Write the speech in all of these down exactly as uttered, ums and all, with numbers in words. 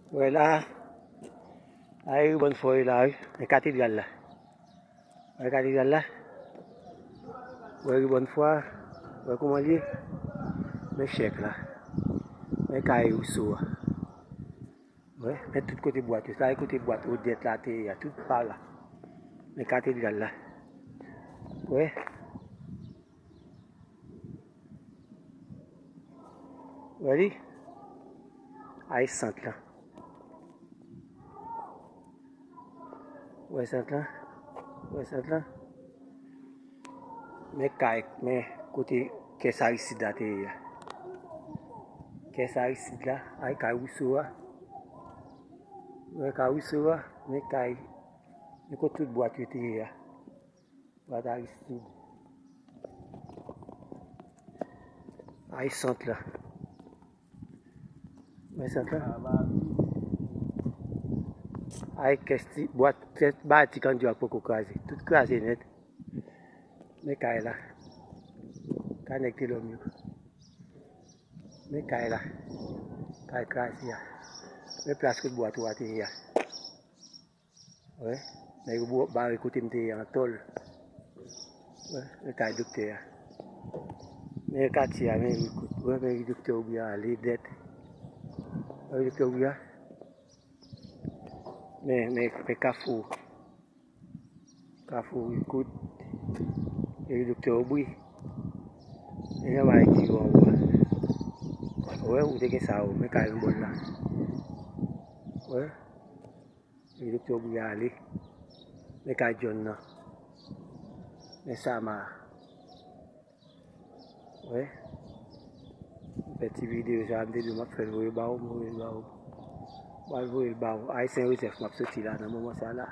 Wè la, a e ribòn fò e la wi, e katedral la. Wè katedral la. Wè ribòn fò a, wè kouman l ye. Men chèk la. Men kay Rousseau a. Wè, men tout kote bwat yo. Sa e kote bwat Odette la te ye a, tout pa la. Men katedral la. Wè. Wè li? A e sant lan. Wè sant lan? Wè sant lan? Men kay, men kote kès Aristide la te ye a. Kès Aristide la, a e kay Rousseau a. Wè kay Rousseau a, men kay, men kote tout bwat yo te ye a. Bwat Aristide. A e sant lan. Wè sant lan. A e kès ti, bwat, kès ba ti kandyo a poko kraze. Tout kraze nèt. Men kay la. Kay nèg te lòm yo. Men kay la. Kay kraze a. Men plas kote bwat ou a te ye a. Wè, nèg yo bo-, bare kote m te ye an tòl. Wè, men kay doktè a. Men katye a, men ekout. Wè, men doktè Obri a ale nèt. Wè, doktè Obri a. Men, men, men kafou. Kafou ekout. E doktè Obri. E jan bagay ki yo anwo a. Wè, ou te gen sa ou. Men kay yon bòl la. Wè. Epi doktè Obri a ale. Men kay John nan. Men Sama a. Wè. M fè ti videyo sa a, m te di w m ap fè l voye ba ou, m voye l ba ou. M al voye l ba ou. Ayisyen Joseph m ap soti la nan moman sa la.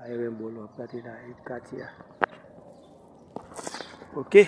Ayisyen Bolo ap gade la, e katye a. Oke.